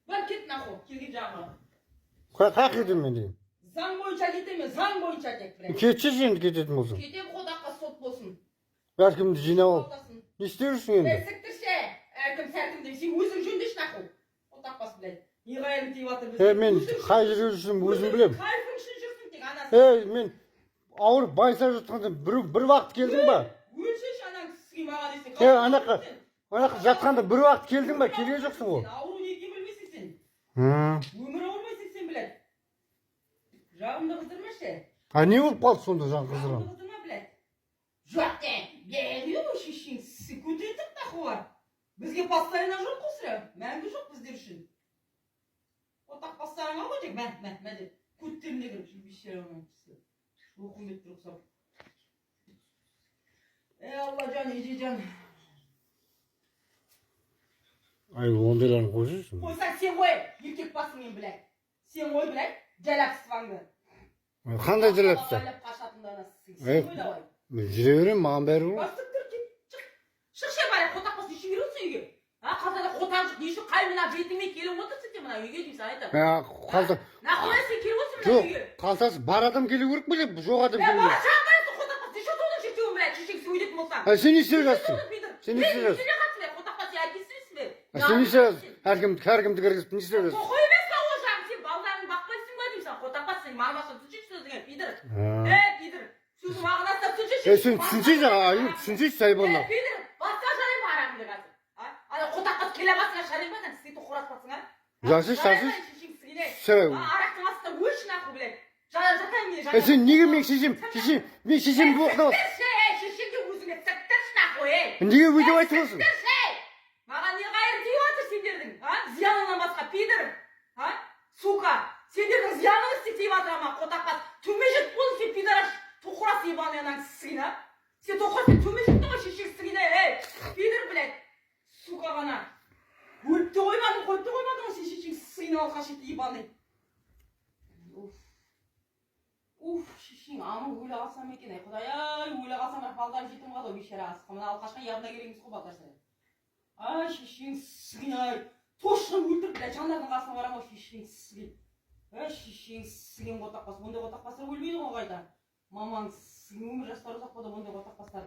Бар, кет нахуй, келген жағыңа. Қаяққа кетемін мен деген? Заң бойынша кетемін, заң бойынша тек, блядь. Кетші енді кететін болсаң. Кетемін, қотаққа сот болсын. Әркімді жинап алып. Алдасың. Не істеп жүрсің енді? Ей, сіктірше, әркім сәркім деп, сен өзің жөндеші нахуй. Қотақ бас, блядь. Не қайырым тиіп жатыр бізге? Е, мен Өзің қай жерде жүрсем, өзім білемін. Кайфың үшін жүрсің тек, анасы. Ей, мен ауырып байсап жатқанда бір уақыт келдің ба? Өлшеші анаң сізге маған десең. Е, анақа жатқанда бір уақыт келдің ба? Келген жоқсың ғой. Сен ауру не екенін білмейсің сен. М. Өмір ауырмайсың сен, блядь. Жағымды қыздырмашы. А не болып қалды сонда жан Жағымды қыздырған? қыздырма, блядь. Жоқ де, не ғой, шешең көтердік нахуй бар. Бізге постоянно жоқ қой сірә. Мәңгі жоқ біздер үшін. Отақ бастарыңа ғой тек мә, мә, мә деп. Көттеріне кіріп бейшара. Өкіметтер ұқсап. Ей, Алла жан, ежежан. Ай, ондайларын қойсайшы. Қойсаң, сен қой, еркек басыңмен, блядь. Сен қой, блядь, жалапсываңды. Қандай жалапсы? Айлап қашатынды анасы. Ей. Сен қой, давай. Мен жүре беремін, маған бәрібір ғой. Басып тұр, кет, шық. Шық ше, бара, қотақ бас, не үшін келіп отырсың үйге? А, қалтада қотақ жоқ, не үшін қай мына бетіңмен келіп отырсың сен мына үйге деймін саған айтамын. Ә, қалта Нахуй сен келіп отырсың мына жоқ, үйге? қалтасы бар адам келу керек пе деп, жоқ адам Е, келу бала керек. шағаңды қотақ бас, не үшін соның шектеуін, блядь, шешең сөйлейтін болсаң. А сен не істеп жатсың? Сен не істеп жатсың? Сен не қатысың, блядь, қотақ бас, сен әкесі емессің бе? А сен не істеп жатсың? Әркімді кіргізіп не істеп жатсың? Қоқой емес па ол жағың? Сен балдарыңды бақпайсың ба деймін саған, қотақ бас, сен мағынасын түсінші сөзіңе, пидор. А. Е, пидор, сөздің мағынасын түсінші. Е, сен түсінсейші, аю, түсінсейші сайбалла. Е, пидор, басқа жарай ма арағыңды қазір? А? Ана қотақ бас келе басыңа жарай ма, ана сен тоқырас басың, а? Жасыш, жасыш. Сірә. Арақтың астында өлші нахуй, блядь. Жатайын мен. Е, сен неге мен шешем, мен шешемді боқтап Сіктірші, ей, шешеңді өзіңе сіктірші нахуй, ей. Неге өйтіп айтып отырсың? Сіктірші, ей. Маған не қайыр тиіп жатыр сендердің, а? Зияныңнан басқа, пидор, а? Сука, сендердің зияныңыз тиіп жатыр ама, қотақ бас. Төмен жетіп болдың сен, пидораш, тоқырас ебаный анаң сігін, а? Сен тоқырас, сен төмен жеттің ғой, шешең сігін, ей. Пидор, блядь, сука ғана. Өліп те қоймадың, қойып та қоймадың ғой сен, шешең сігін, алқаш ет ебаный. Уф. Уф, шешең, аны өле қалсам екен, ай, құдай ай, өле қалсам, бірақ балдарым жетім қалды ғой, бейшара асқы. Мына алқашқа явно керек емес қой балдар сірә. Ай, шешең сігін, ай, точно өлтіріп, блядь, жандардың қасына барамын ғой, шешең сігін. Ай, шешең сігін, қотақ бас, ондай қотақ бастар өлмейді ғой қайта. Мамаң сігін, өмір жастары ұзақ болды ондай қотақ бастар.